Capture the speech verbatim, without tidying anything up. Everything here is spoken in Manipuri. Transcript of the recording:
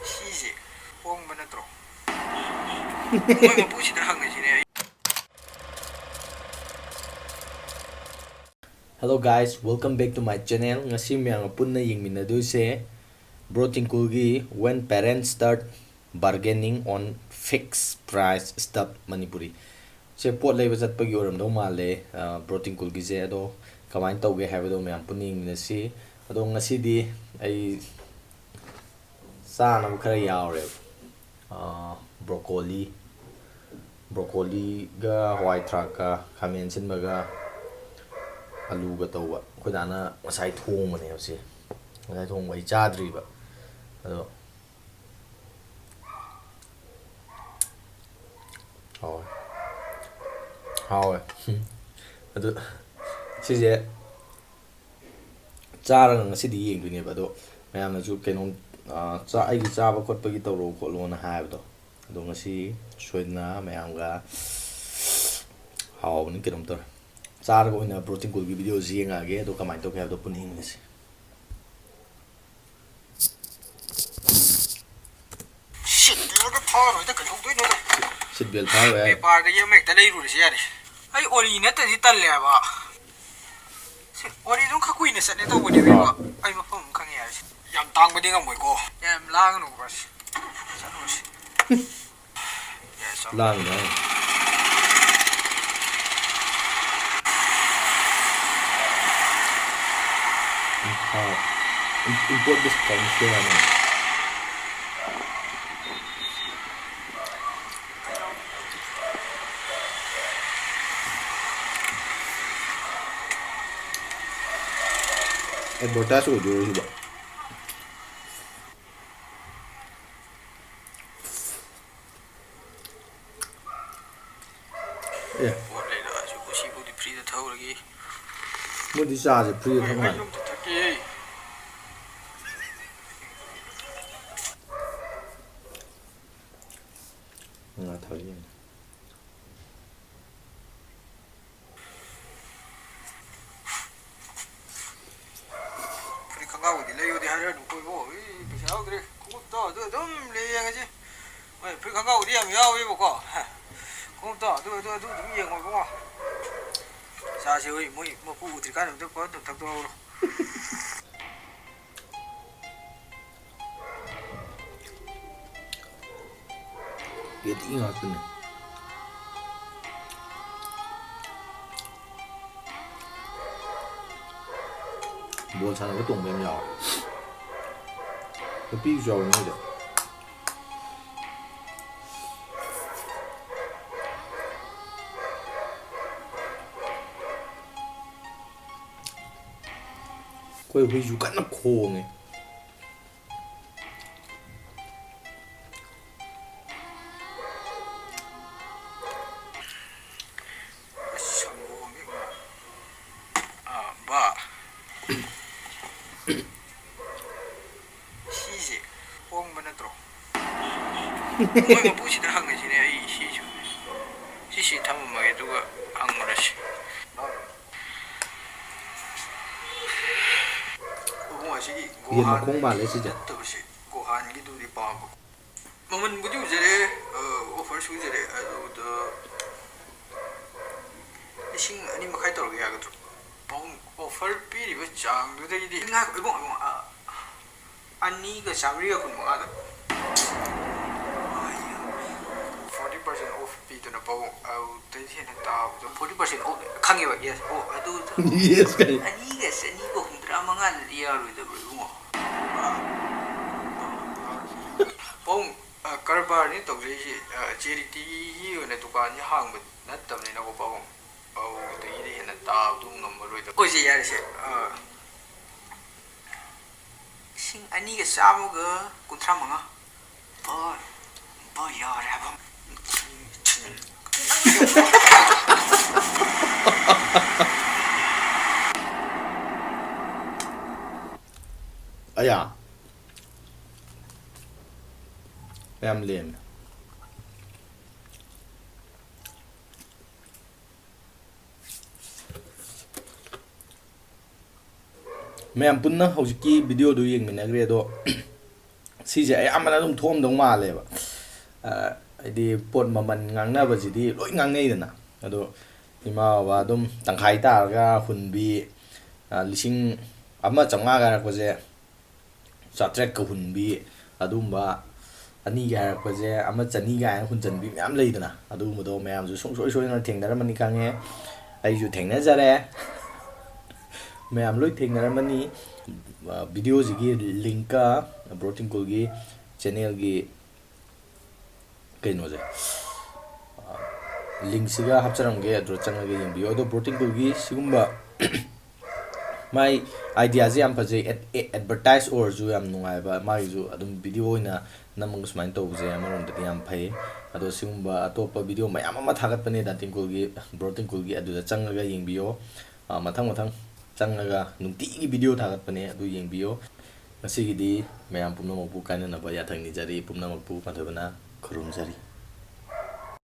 ꯁꯤꯁꯦ ꯍꯣꯡꯕ ꯅꯠꯇ꯭ꯔꯣ? ꯃꯣꯏ ꯃꯄꯨꯁꯤꯗ ꯍꯪꯉꯁꯤꯅꯦ ꯑꯩ꯫ Hello guys, welcome back to my channel. ꯉꯁꯤ ꯃꯌꯥꯝꯒ ꯄꯨꯟꯅ ꯌꯦꯡꯃꯤꯟꯅꯗꯣꯏꯁꯦ Bro Tingkul ꯒꯤ When Parents Start Bargaining on Fixed Price Stuff Manipuri꯫ ꯁꯦ ꯄꯣꯠ ꯂꯩꯕ ꯆꯠꯄꯒꯤ ꯑꯣꯏꯔꯝꯗꯧ ꯃꯥꯜꯂꯦ, ꯑ, Bro Tingkul ꯒꯤꯁꯦ꯫ ꯑꯗꯣ ꯀꯃꯥꯏꯅ ꯇꯧꯒꯦ ꯍꯥꯏꯕꯗꯣ ꯃꯌꯥꯝ ꯄꯨꯟꯅ ꯌꯦꯡꯃꯤꯟꯅꯁꯤ꯫ ꯑꯗꯣ ꯉꯁꯤꯗꯤ ꯑꯩ ꯆꯥꯅꯕ ꯈꯔ ꯌꯥꯎꯔꯦꯕ꯫ ꯑ, broccoli, broccoli ꯒ ꯍꯋꯥꯏ ꯊ꯭ꯔꯥꯛꯀ ꯈꯥꯃꯦꯟ ꯑꯁꯤꯟꯕꯒ ꯑꯂꯨꯒ ꯇꯧꯕ꯫ ꯑꯩꯈꯣꯏ ꯗꯥꯅ ꯉꯁꯥꯏ ꯊꯣꯡꯕꯅꯦꯕ ꯁꯤ꯫ ꯉꯁꯥꯏ ꯊꯣꯡꯕ ꯑꯩ ꯆꯥꯗ꯭ꯔꯤꯕ꯫ ꯑꯗꯣ ꯍꯥꯎꯋꯦ꯫ ꯍꯥꯎꯋꯦ꯫ ꯑꯗꯨ ꯁꯤꯁꯦ ꯆꯥꯔꯒ ꯉꯁꯤꯗꯤ ꯌꯦꯡꯗꯣꯏꯅꯦꯕ꯫ ꯑꯗꯣ ꯃꯌꯥꯝꯅꯁꯨ ꯀꯩꯅꯣꯝ, ꯑ, ꯆꯥ-, ꯑꯩꯒꯤ ꯆꯥꯕ ꯈꯣꯠꯄꯒꯤ ꯇꯧꯔꯛꯑꯣ ꯈꯣꯠꯂꯣꯅ ꯍꯥꯏꯕꯗꯣ꯫ ꯑꯗꯣ ꯉꯁꯤ ꯁꯣꯏꯗꯅ ꯃꯌꯥꯝꯒ ꯍꯥꯎꯕꯅꯤ ꯀꯩꯅꯣꯝ ꯇꯧꯔꯦ꯫ ꯆꯥꯔꯒ ꯑꯣꯏꯅ Bro Tingkul ꯒꯤ video ꯁꯤ ꯌꯦꯡꯉꯛꯑꯒꯦ꯫ ꯑꯗꯣ ꯀꯃꯥꯏꯅ ꯇꯧꯒꯦ ꯍꯥꯏꯕꯗꯣ ꯄꯨꯟꯅ ꯌꯦꯡꯃꯤꯟꯅꯁꯤ꯫ Shit, ꯂꯣꯏꯔꯒ ꯐꯥꯔꯣꯏꯗ ꯀꯩꯗꯧꯗꯣꯏꯅꯣꯗ꯫ Seat belt ꯐꯥꯔꯣꯏ ꯍꯥꯏ꯫ Paper ꯒ ꯌꯦꯛ ꯑꯃ ꯍꯦꯛꯇ ꯂꯩꯔꯨꯔꯁꯤ ꯌꯥꯔꯦ꯫ ꯑꯩ ꯑꯣꯔꯤ ꯅꯠꯇ꯭ꯔꯗꯤ ꯇꯜꯂꯦ ꯍꯥꯏꯕ꯫ ꯁꯤ ꯑꯣꯔꯤ ꯑꯗꯨꯝ ꯈꯔ ꯀꯨꯏꯅ ꯆꯠꯅꯦ ꯇꯧꯕꯅꯦꯕ꯫ ꯑꯥ꯫ ꯑꯩ ꯃꯐꯝ ꯑꯃ ꯈꯪꯉꯦ ꯌꯥꯔꯦ꯫ ꯌꯥꯝ ꯇꯥꯡꯕꯗꯤ ꯉꯝꯃꯣꯏꯀꯣ꯫ ꯌꯥꯝ ꯂꯥꯡꯒꯅꯨ ꯕ꯭ꯔꯁ꯫ ꯆꯠꯂꯨꯔꯁꯤ꯫ ꯂꯥꯡꯅ꯫ ꯏꯝꯐꯥꯜ꯫ ꯏꯝ-, import discount ꯀꯌꯥꯅꯣ? Advertise ꯑꯣꯏꯗꯣꯏꯔꯣ ꯁꯤꯕꯣ? ꯑꯦ꯫ ꯄꯣꯠ ꯂꯩꯔꯛꯑꯁꯨ ꯀꯨꯁꯤꯕꯨꯗꯤ free ꯗ ꯊꯧꯔꯒꯦ꯫ ꯃꯣꯏꯗꯤ ꯆꯥꯁꯦ free ꯗ ꯊꯛ ꯃꯥꯜꯂꯦ꯫ ꯑꯩ ꯊꯛꯀꯦ꯫ ꯉꯥ ꯊꯥꯛꯏ꯫ ꯈꯣꯡꯒ꯭ꯔꯥꯎꯗꯤ ꯂꯩꯌꯨꯗꯤ ꯍꯥꯏꯔꯛꯑꯅꯨꯀꯣ ꯏꯕꯨꯡꯉꯣ꯫ ꯏ, ꯄꯩꯁꯥ ꯌꯥꯎꯗ꯭ꯔꯦ꯫ ꯈꯣꯡꯎꯞꯇꯣ ꯑꯗꯨ ꯑꯗꯨꯝ ꯂꯩ ꯌꯦꯡꯉꯁꯤ꯫ ꯍꯣꯏ, ꯐꯨꯔꯤꯠ ꯈꯣꯡꯒ꯭ꯔꯥꯎꯗꯤ ꯌꯥꯝ ꯌꯥꯎꯋꯦꯕꯀꯣ꯫ ꯈꯣꯡꯎꯞꯇꯣ ꯑꯗꯨ, ꯑꯗꯨ, ꯑꯗꯨ ꯑꯗꯨꯝ ꯌꯦꯡꯉꯣ ꯏꯕꯨꯡꯉꯣ꯫ ꯆꯥꯁꯦ ꯍꯣꯏ, ꯃꯣꯏ ꯃꯄꯨ ꯎꯗ꯭ꯔꯤꯀꯥꯟꯗ ꯑꯝꯇ ꯄꯣꯠ ꯑꯝꯇ ꯊꯛꯇꯣꯛꯍꯧꯔꯣ꯫ ꯌꯦꯇꯤ ꯉꯥꯛꯇꯅꯦ꯫ ꯕꯣꯜ ꯁꯥꯟꯅꯕ ꯇꯣꯡꯕ ꯌꯥꯝ ꯌꯥꯎꯋꯦ꯫ ꯅꯨꯄꯤꯁꯨ ꯌꯥꯎꯋꯦ ꯃꯣꯏꯗꯣ꯫ ꯑꯩꯈꯣꯏ ꯍꯨꯏꯁꯨ ꯀꯟꯅ ꯈꯣꯡꯉꯦ꯫ ꯑꯁ, ꯁꯪꯒꯣꯝ ꯏꯃꯥ꯫ ꯑꯥ, ꯕꯥ꯫ ꯁꯤꯁꯦ ꯍꯣꯡꯕ ꯅꯠꯇ꯭ꯔꯣ? ꯃꯣꯏ ꯃꯄꯨꯁꯤꯗ ꯍꯪꯉꯁꯤꯅꯦ, ꯑꯩ ꯁꯤꯁꯨ꯫ ꯁꯤꯁꯤ ꯊꯝꯃꯝꯃꯒꯦ, ꯑꯗꯨꯒ ꯍꯪꯉꯨꯔꯁꯤ꯫ ꯏꯕꯨꯡꯉꯣ, ꯑꯁꯤꯒꯤ ꯌꯦꯟ ꯃꯈꯣꯡ ꯃꯥꯜꯂꯦ ꯁꯤꯁꯦ꯫ ꯅꯠꯇꯕꯁꯦ, ꯒꯣꯍꯥꯟꯒꯤꯗꯨꯗꯤ ꯄꯥꯝꯕ꯫ ꯃꯃꯟꯕꯨꯗꯤ ꯎꯖꯔꯦ, ꯑ, offer ꯁꯨ ꯎꯖꯔꯦ, ꯑꯗꯨꯗ ꯂꯤꯁꯤꯡ ꯑꯅꯤ ꯃꯈꯥꯏ ꯇꯧꯔꯒꯦ ꯌꯥꯒꯗ꯭ꯔꯣ? ꯄꯥꯕꯨꯡ, offer ꯄꯤꯔꯤꯕ ꯆꯥꯡꯗꯨꯗꯒꯤꯗꯤ, ꯉꯥꯏꯈꯣ, ꯏꯕꯨꯡ, ꯏꯕꯨꯡ, ꯑ, ꯑꯅꯤꯒ ꯆꯥꯝꯃꯔꯤꯒ ꯀꯨꯟꯃꯉꯥꯗ꯫ Forty percent off ꯄꯤꯗꯅ ꯄꯥꯕꯨꯡ, ꯑꯗꯨꯗꯩ ꯍꯦꯟꯅ ꯇꯥꯕꯗꯣ, forty percent off ꯈꯪꯉꯦꯕ, yes, ꯑꯣ, ꯑꯗꯨꯗ yes ꯀꯩ? ꯑꯅꯤꯒ ꯆꯅꯤꯒ ꯍꯨꯝꯗ꯭ꯔꯥ ꯃꯉꯥꯗꯗꯤ ꯌꯥꯔꯣꯏꯗꯕ꯭ꯔꯣ, ꯏꯕꯨꯡꯉꯣ? ꯄꯥꯕꯨꯡ, ꯑ, ꯀꯔꯕꯥꯔꯅꯤ ꯇꯧꯖꯩꯁꯦ, ꯑ, charity ꯒꯤ ꯑꯣꯏꯅ ꯗꯨꯀꯥꯟꯁꯦ ꯍꯥꯡꯕ ꯅꯠꯇꯕꯅꯤꯅꯀꯣ, ꯄꯥꯕꯨꯡ꯫ ꯑꯧ, ꯑꯗꯒꯤꯗꯤ ꯍꯦꯟꯅ ꯇꯥꯕꯗꯨ ꯉꯝꯃꯔꯣꯏꯗ꯫ ꯑꯩꯈꯣꯏꯁꯦ ꯌꯥꯔꯤꯁꯦ, ꯑ, ꯂꯤꯁꯤꯡ ꯑꯅꯤꯒ ꯆꯥꯝꯃꯒ ꯀꯨꯟꯊ꯭ꯔꯥ ꯃꯉꯥ꯫ ꯚꯥꯏ, ꯚꯥꯏ, ꯌꯥꯔꯦ ꯍꯥꯏꯕ꯫ ꯑꯌꯥ꯫ ꯌꯥꯝ ꯂꯦꯝꯃꯦ꯫ ꯃꯌꯥꯝ ꯄꯨꯟꯅ ꯍꯧꯖꯤꯛꯀꯤ video ꯗꯨ ꯌꯦꯡꯃꯤꯟꯅꯈ꯭ꯔꯦ꯫ ꯑꯗꯣ ꯁꯤꯁꯦ ꯑꯌꯥꯝꯕꯅ ꯑꯗꯨꯝ ꯊꯣꯛꯑꯝꯗꯧ ꯃꯥꯜꯂꯦꯕ꯫ ꯑ, ꯍꯥꯏꯗꯤ ꯄꯣꯠ ꯃꯃꯜ ꯉꯥꯡꯅꯕꯁꯤꯗꯤ ꯂꯣꯏ ꯉꯥꯡꯅꯩꯗꯅ꯫ ꯑꯗꯣ ꯏꯃꯥ ꯕꯕꯥ ꯑꯗꯨꯝ ꯇꯪꯈꯥꯏ ꯇꯥꯔꯒ ꯍꯨꯟꯕꯤ, ꯑ, ꯂꯤꯁꯤꯡ ꯑꯃ ꯆꯥꯝꯃꯉꯥꯒ ꯍꯥꯏꯔꯛꯄꯁꯦ ꯆꯥꯇ꯭ꯔꯦꯠꯀ ꯍꯨꯟꯕꯤ, ꯑꯗꯨꯝꯕ ꯑꯅꯤꯒ ꯍꯥꯏꯔꯛꯄꯁꯦ ꯑꯃ ꯆꯅꯤ ꯀꯥꯏꯅ ꯍꯨꯟꯖꯟꯕꯤ ꯃꯌꯥꯝ ꯂꯩꯗꯅ꯫ ꯑꯗꯨꯒꯨꯝꯕꯗꯣ ꯃꯌꯥꯝꯁꯨ ꯁꯨꯡꯁꯣꯏ ꯁꯣꯏꯗꯅ ꯊꯦꯡꯅꯔꯝꯃꯅꯤ ꯈꯪꯉꯦ꯫ ꯑꯩꯁꯨ ꯊꯦꯡꯅꯖꯔꯦ꯫ ꯃꯌꯥꯝ ꯂꯣꯏ ꯊꯦꯡꯅꯔꯝꯃꯅꯤ꯫ ꯑ, video ꯁꯤꯒꯤ link ꯀ ꯕ꯭ꯔꯣ ꯇꯤꯡꯀꯨꯜꯒꯤ channel ꯒꯤ ꯀꯩꯅꯣꯁꯦ, ꯑ, link ꯁꯤꯒ ꯍꯥꯞꯆꯔꯝꯒꯦ, ꯑꯗꯨꯗ ꯆꯪꯉꯒ ꯌꯦꯡꯕꯤꯌꯨ꯫ ꯑꯗꯣ ꯕ꯭ꯔꯣ ꯇꯤꯡꯀꯨꯜꯒꯤ ꯁꯤꯒꯨꯝꯕ ꯃꯥꯏ idea ꯁꯦ ꯌꯥꯝ ꯐꯖꯩ꯫ ꯑꯦꯗ-, ꯑꯦ-, advertise ꯑꯣꯏꯔꯁꯨ ꯌꯥꯝ ꯅꯨꯡꯉꯥꯏꯕ꯫ ꯃꯥꯒꯤꯁꯨ ꯑꯗꯨꯝ video ꯑꯣꯏꯅ ꯅꯝꯃꯒ ꯁꯨꯃꯥꯏꯅ ꯇꯧꯕꯁꯦ ꯑꯃꯔꯣꯝꯗꯗꯤ ꯌꯥꯝ ꯐꯩ꯫ ꯑꯗꯣ ꯁꯤꯒꯨꯝꯕ ꯑꯇꯣꯞꯄ video ꯃꯌꯥꯝ ꯑꯃ ꯊꯥꯒꯠꯄꯅꯦ ꯗꯥ ꯇꯤꯡꯀꯨꯜꯒꯤ, ꯕ꯭ꯔꯣ ꯇꯤꯡꯀꯨꯜꯒꯤ, ꯑꯗꯨꯗ ꯆꯪꯉꯒ ꯌꯦꯡꯕꯤꯌꯣ꯫ ꯑ, ꯃꯊꯪ ꯃꯊꯪ ꯆꯪꯉꯒ ꯅꯨꯡꯇꯤꯒꯤ video ꯊꯥꯒꯠꯄꯅꯦ, ꯑꯗꯨ ꯌꯦꯡꯕꯤꯌꯣ꯫ ꯉꯁꯤꯒꯤꯗꯤ ꯃꯌꯥꯝ ꯄꯨꯝꯅꯃꯛꯄꯨ ꯀꯥꯏꯅꯅꯕ ꯌꯥꯊꯪ ꯅꯤꯖꯔꯤ꯫ ꯄꯨꯝꯅꯃꯛꯄꯨ ꯄꯥꯟꯊꯣꯏꯕꯅ ꯈꯨꯔꯨꯝꯖꯔꯤ꯫